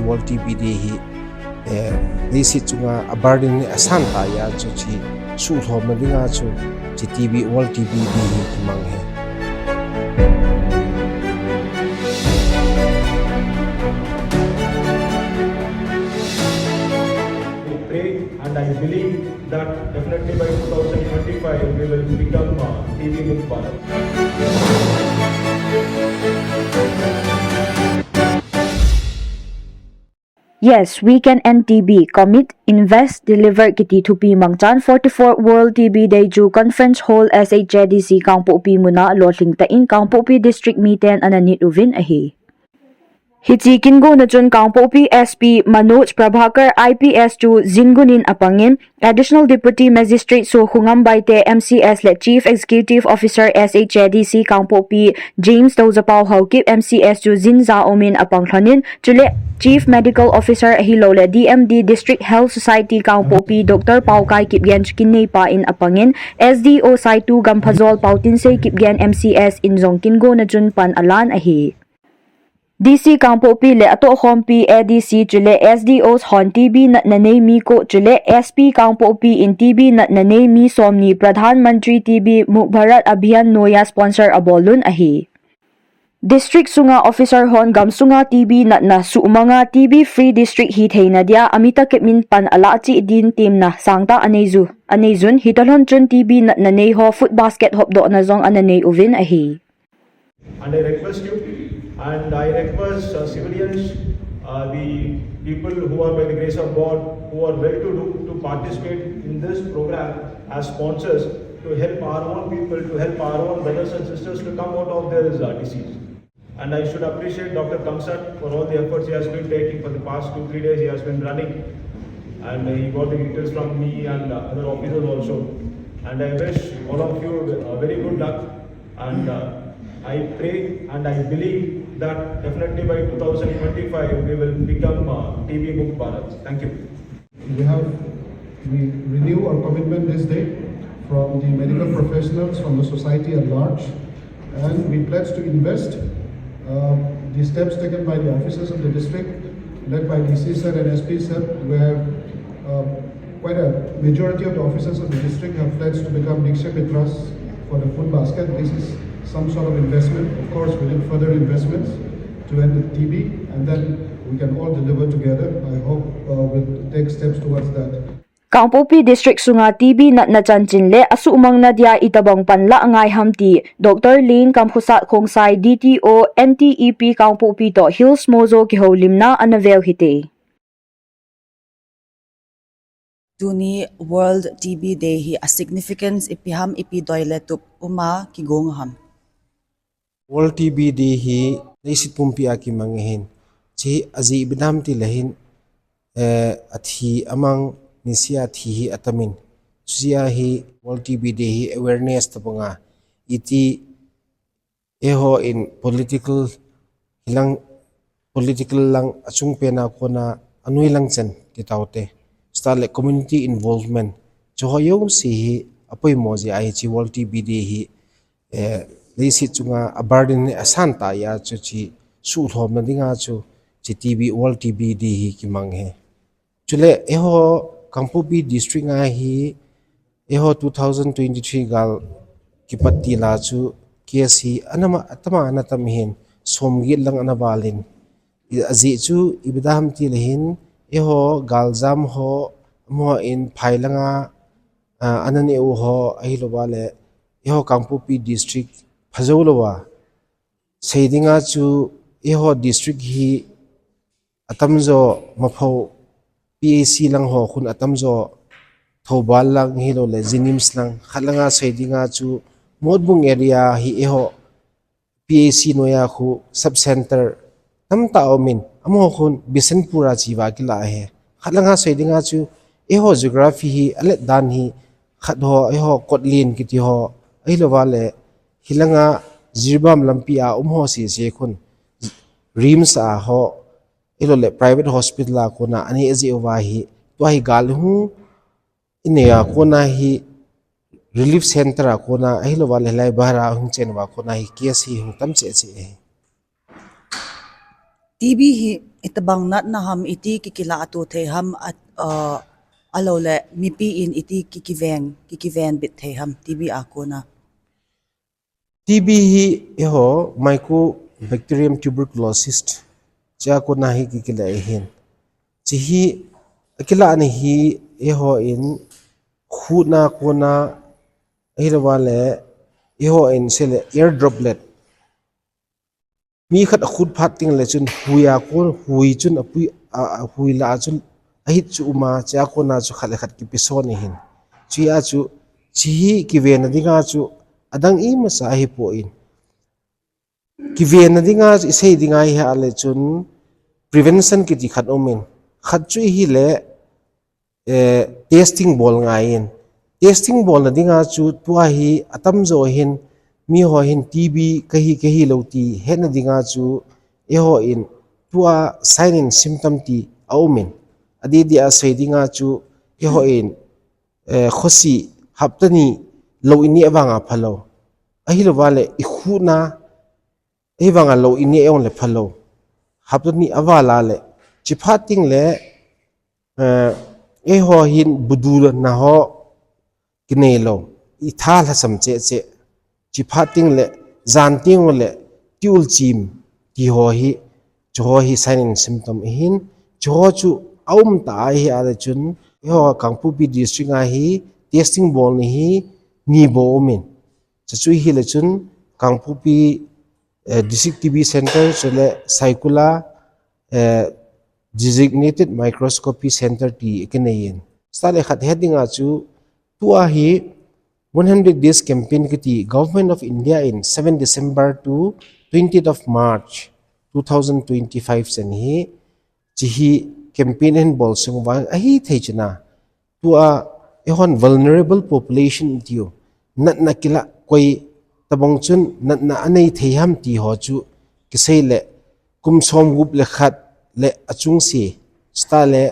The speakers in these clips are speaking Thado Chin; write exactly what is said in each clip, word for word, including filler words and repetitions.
World T B Day hi, eh, leiset chunga a burden asan tah a chu hiche suhlhomna dinga chu hiche T B, World T B Day hi kimang ahi. I pray and I believe that definitely by two thousand twenty-five we will become, uh, T B Mukt Bharat. Yes, we can end T B. Commit, invest, deliver kiti thupi mangchan forty-four World T B Day chu Conference Hall S H A D C Kangpokpi muna lolhing tah in Kangpokpi District miten ana nit uvin ahi. Hiche kingona chun Kangpokpi S P Manoj Prabhakar I P S chu jinggunin apangin, Additional Deputy Magistrate Sokhongam Baite M C S le Chief Executive Officer S H A D C Kangpokpi James Doujapao Haokip M C S chu jinja umin apang lhonin, chule Chief Medical Officer ahilouleh D M D District Health Society Kangpokpi Doctor Paokai Kipgen chu kinneipa in apangin, S D O Saitu Gamphajol Paotinsei Kipgen M C S in jong kingona chun pan alan ahi. D C Kangpokpi le atohkhompi A D C chule S D Os hon T B natna nei mi ko chule S P Kangpokpi in T B natna nei mi somni Pradhan Mantri T B Mukt Bharat Abhiyan noiya sponsor abol un ahi. District sunga officer hon gamsunga T B natna suhmanga T B free district hitheina dia amitah kep in pan alah cheh din temna sangtah anei ju, anei jun, hitah lhon chun T B natna nei ho food basket hopdohna jong ana nei uvin ahi. And I request you, and I request, uh, civilians, uh, the people who are by the grace of God, who are well to do, to participate in this program as sponsors to help our own people, to help our own brothers and sisters to come out of this, uh, disease. And I should appreciate Doctor Kamsat for all the efforts he has been taking for the past two, three days. He has been running, and he got the details from me and, uh, other officers also. And I wish all of you, uh, very good luck. And, uh, I pray and I believe that definitely by two thousand twenty-five we will become, uh, T B Mukt Bharat. Thank you. We have, we renew our commitment this day from the medical professionals, from the society at large, and we pledge to invest, uh, the steps taken by the officers of the district, led by D C sir and S P sir, where, uh, quite a majority of the officers of the district have pledged to become Nikshay Mitras for the food basket. This is some sort of investment. Of course, we need further investments to end the T B, and then we can all deliver together. I hope, uh, we'll take steps towards that. Kangpokpi District sunga T B natna chanchin le asuhmangna dia itobang panlah ngai ham ti Doctor Len Kamkhosat Khongsai, D T O, N T E P Kangpokpi toh Hills Mojo kihoulimna ana veu hite. Tuni World T B Day hi a significance ipi ham, ipi doi le tup uma kigong ham? World T B Day hi leiset pumpi a kimang ahin. Hiche ajeh ipi ham ti le hin, eh, athi amang, niseh a thi hi atamin. Hiche a hi World T B Day hi awareness tabang a iti eiho in political hilang, political lang achung pen a kona anoi lang chen ti taute. Chutah le community involvement. Chuho jouse hi apoimo jeh a hiche World T B Day hi, eh, leiset chunga a burden asan tah a chu hiche suhlhomna dinga chu hiche T B, World T B Day hi kimang ahi. Chule eiho Kangpokpi District a hi eiho two thousand twenty-three gal kipat til a chu case hi anama, atama ana tam ahin, somget lang ana valin. Ajeh chu ipi ham ti le hin, eiho galjam ho, amaho in phai langa, ah, ana neh u ho, ahilouva le eiho Kangpokpi District phajou louva. Sei dinga chu eiho district hi atamjo Maphou P H C lang ho khun atamjo, Thoubal lang hilou le JNIMS lang, khat langa sei dinga chu Motbung area hi eiho P H C noiya khu sub center tamtah aumin, amaho khun Bishnupur a cheva kila ahi. Khat langa sei dinga chu eiho geography hi alet dan hi khat ho eiho Kotlen kiti ho, ahilouva le hilanga Jiribam lampi a um ho sese khun RIMS a ho, ahilou le private hospital a kona aneh jeh uva hi, tua hi gal hung inei a kona hi relief center a kona, ahilouva le hilai bahar a hung chen uva kona hi case hi hung tam cheh cheh ahi. T B hi Itobang natna ham, iti kikilah to thei ham, a, a, ahilou le mipi in iti kikiven, kikiven bit thei ham, T B a kona. T B hi eiho Mycobacterium tuberculosis, chea kona hi kikilah ahin. Chi hi, akilah na hi eiho in khut na kona, ahilou le, eiho in sele air droplet. Mi khat akhut phat teng le chun hui a kon, hui chun apui, a, a hui la chun ahit chu uma, chea kona chu khat le khat kipeson ahin. Chea chu, chi hi kiven na dinga chu, adang ima sa ahipoi. Kiven na dinga chu, isei dinga hi ahile chun, prevention kiti khat umin. Khat chu hile, eh, testing bol ngaiyin. Testing bolna dinga chu tua hi atamjo hin, miho hin T B kahi, kahilou ti hetna dinga chu eiho in tua sign and symptom ti aumin. Adeh deh a sei dinga chu eiho in, eh, khosi hapta ni lou ineh vanga phalou. Ahilou le ikhut na, ahivanga lou ineh jongle phalou. Hapta ni aval a le, chi phat teng le, eh, eiho hin budu na ho kinei lou, itha lhasam cheh cheh. Chi phat teng le, jan teng le, tiul chim, ti ho hi, chu ho hi sign and symptom ahin, chu ho chu aum ta ahi ahile chun, eiho Kangpokpi district a hi, testing bol na hi, ni bou umin. Chu chu hile chun, Kangpokpi, eh, District T B Center, chule Saikul a, eh, Designated Microscopy Center ti kineiyin. Chule khat het dinga chu, tua hi one hundred days campaign kiti Government of India in seven December to twentieth of March two thousand twenty-five chan hi, chi hi campaign ahin bol sung vang ahi thei china. Tua eihon vulnerable population tiu. Natna kilah koi tabang chun natna anei thei ham ti ho chu kisei le kum som gup le khat le achung si. Chule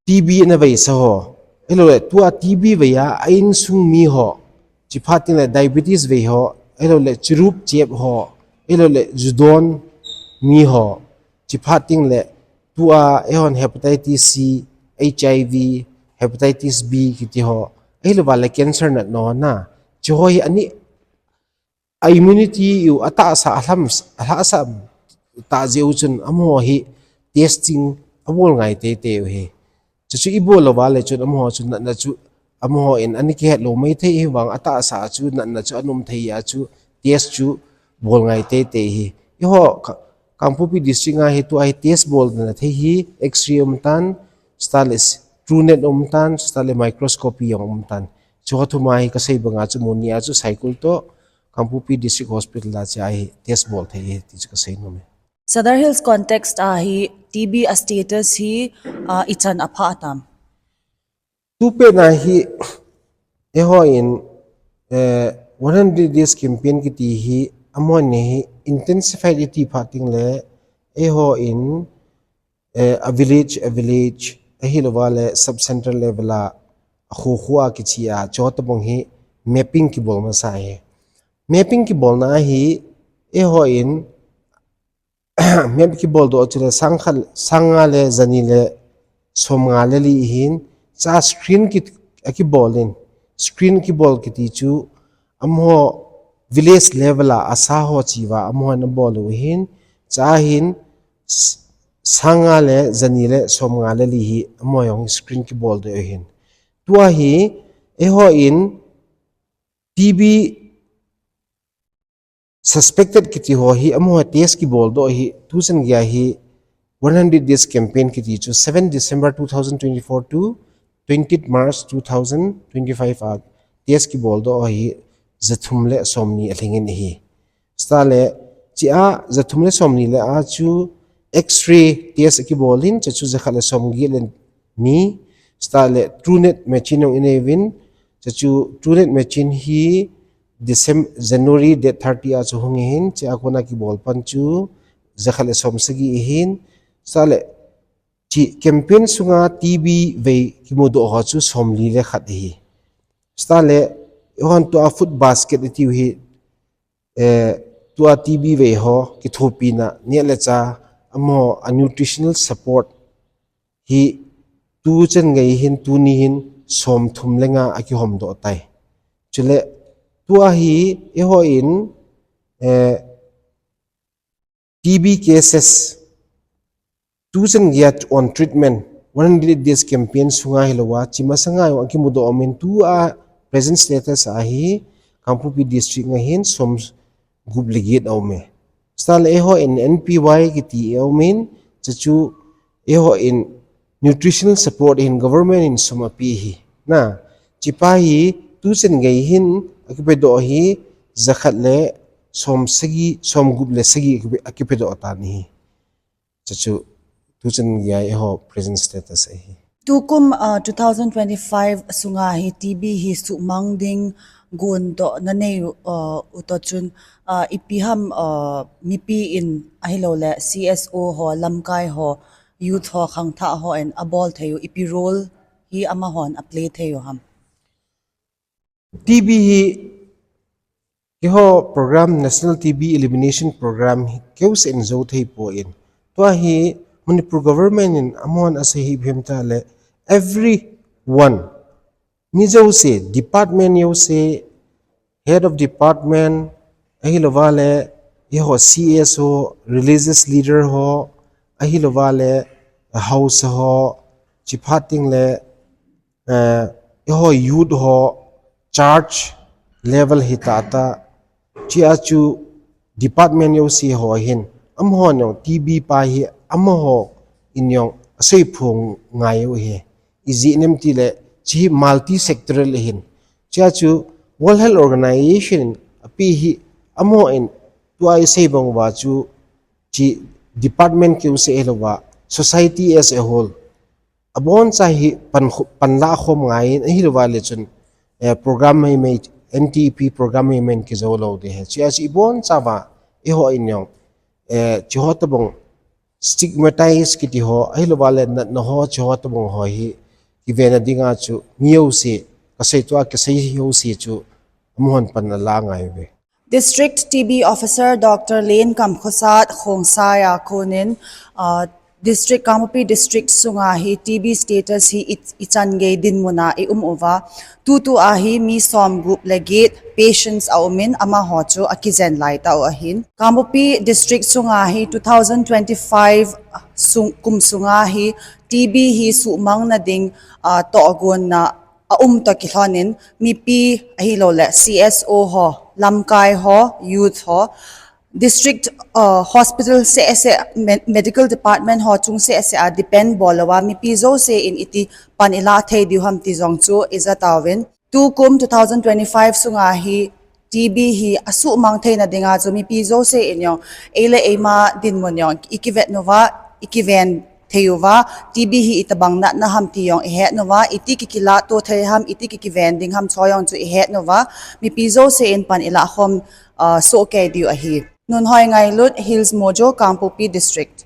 T B ana veisa ho. Ahilou le tua T B vei a, a insung mi ho. Chi phat teng le diabetes vei ho. Ahilou le chirup chep ho. Ahilou le judon mi ho. Chi phat teng le tua eihon hepatitis C, H I V, hepatitis B kiti ho. Ahilou va le cancer natna ho na. Chi ho hi ani a immunity u atahsa alham, alhahsa ta jeh u chun amaho hi testing abol ngai teitei u hi. Chuchu ibol lou va le chun amaho chu natna chu amaho in ani kihet lou mai thei hi vang atahsa chu natna chu anom thei a chu test chu bol ngai teitei hi. Eiho Ka-, Kangpokpi district a hi tua hi test bol na thei hi X-ray um tan, chule TrueNat um tan, chule microscopy jong um tan. Chu ho thum a hi kasei banga chu mun ni a chu Saikul to Kangpokpi District Hospital a chu ahi test bol thei hi ti chu kasei nom e. Sadar Hills context a hi T B a status hi, ah, ichan apha tam? Tupen a hi eiho in, eh, one hundred days campaign kiti hi amahon hi intensified iti phat teng le eiho in eh, a village, a village, ahilou va le sub center level a, a khu khu a kichi a, chu tabang hi mapping kibol masa hi. Mapping kibolna hi, eiho in, map kibol doh chu le sang khat, sang nga le jani le som nga le li hin, cha screen ki, akibol in, screen kibol kiti chu, amaho village level a, asa ho chi va, amaho ana bol u hin, cha hin, s-, sang nga le jani le som nga le li hi amaho jong screen kibol doh u hin. Tua hi, eiho in T B suspected kiti ho hi amaho test kibol doh hi, tuchan geiya hi one hundred days campaign kiti chu seven December two thousand twenty-four to twentieth March two thousand twenty-five a test kibol doh hi jathum le somni alhing in ahi. Chule, chia jathum le somni le a chu X-ray test kibol in, chu chu jakhat le somget le ni, chule TrueNat machine jong inei uvin, chu chu TrueNat machine hi December, January date thirty a chu hung ahin, chia kona kibol pan chu jakhat le somsagi ahin, chule chi campaign sunga T B vei kimu doh ho chu somli le khat ahi. Chule, eihon tua food basket itiu hi, eh, tua T B vei ho, kithopina, neh le chah, amaho a nutritional support hi tuchan gei hin tuni hin som thum le nga akihom doh tai. Chule tua hi eiho in, eh, T B cases tuchan gei a on treatment one hundred days campaign sunga hilouva, chi masanga jong akimudoh umin tua present status a hi Kangpokpi district nga hin som gup le get aume. Chuteng le eiho in N P Y kiti aumin, chuchu eiho in nutritional support hin government in sum ape hi. Na, chipa hi tuchan gei hin akipedoh hi jakhat le som sagi, som gup le sagi akipe-, akipedoh tan hi. Chuchu tuchan gei a eiho present status ahi. Tukum, uh, two thousand twenty-five sunga hi T B hi suhmang ding gondohna nei, uh, u toh chun, uh, ipi ham, uh, mipi in ahilouleh C S O ho, lamkai ho, youth ho, khangthah ho in abol thei u, ipi role hi amahon aplay thei u ham? T B hi keiho program, National T B Elimination Program hi keuseh in jou thei poi. Tua hi Manipur government in amahon asei hi ipi ham itile, everyone, mi jouse, department jouse, head of department, ahilouva le eiho C S O, religious leader ho, ahilouva le haosa ho, chuphat teng le, eh, eiho youth ho, church level hi tahtah, chia chu department jouse ho hin, amaho jong T B pa hi amaho in jong asei phong ngai u hi. Ijeh inem itile, chi hi multi sectoral ahin. Chia chu World Health Organization in ape hi, amaho in tua isei bang uva chu, chi department keuseh hilouva, society as a whole, aboncha hi pan kho-, panlah khom ngai in, ahilouva le chun, eh, program maimai, N T P program maimai in kijou lou ding ahi. Chia chu iboncha uva, eiho in jong, eh, chiho tobang stigmatize kiti ho, ahilouva le natna ho, chiho tobang ho hi kivenna dinga chu mi jouse, kasei tua, kasei jouse chu amahon pan ala ngai uve. District T B Officer Doctor Len Kamkhosat Khongsai a konin, uh, District, Kangpokpi District sunga hi T B status hi i, ichan gei dinmun a i um uva. Tutu a hi mi som gup le get patients aumin, amaho chu akijen lai tau ahin. Kangpokpi District sunga hi two thousand twenty-five sung, kum sunga hi T B hi suhmang na ding, ah, tohgon na aum toh kilhonin, mipi ahilouleh C S O ho, lamkai ho, youth ho, district, uh, hospital seh seh, me-, medical department ho chung seh seh a depend bol louva, mipi jouse in iti pan ilah thei diu ham ti jong chu ija tauvin. Tukum two thousand twenty-five sunga hi T B hi asuhmang theina dinga chu mipi jouse in jong, ei le eima dinmun jong ikivet uva, ikiven thei uva, T B hi itobang natna ham ti jong ihet uva, iti kikilah to thei ham, iti kikiven ding ham chu jong chu ihet uva, mipi jouse in pan ilah khom, uh, soh kei diu ahi. Nunhoi Ngailut, Hills Mojo, Kangpokpi District.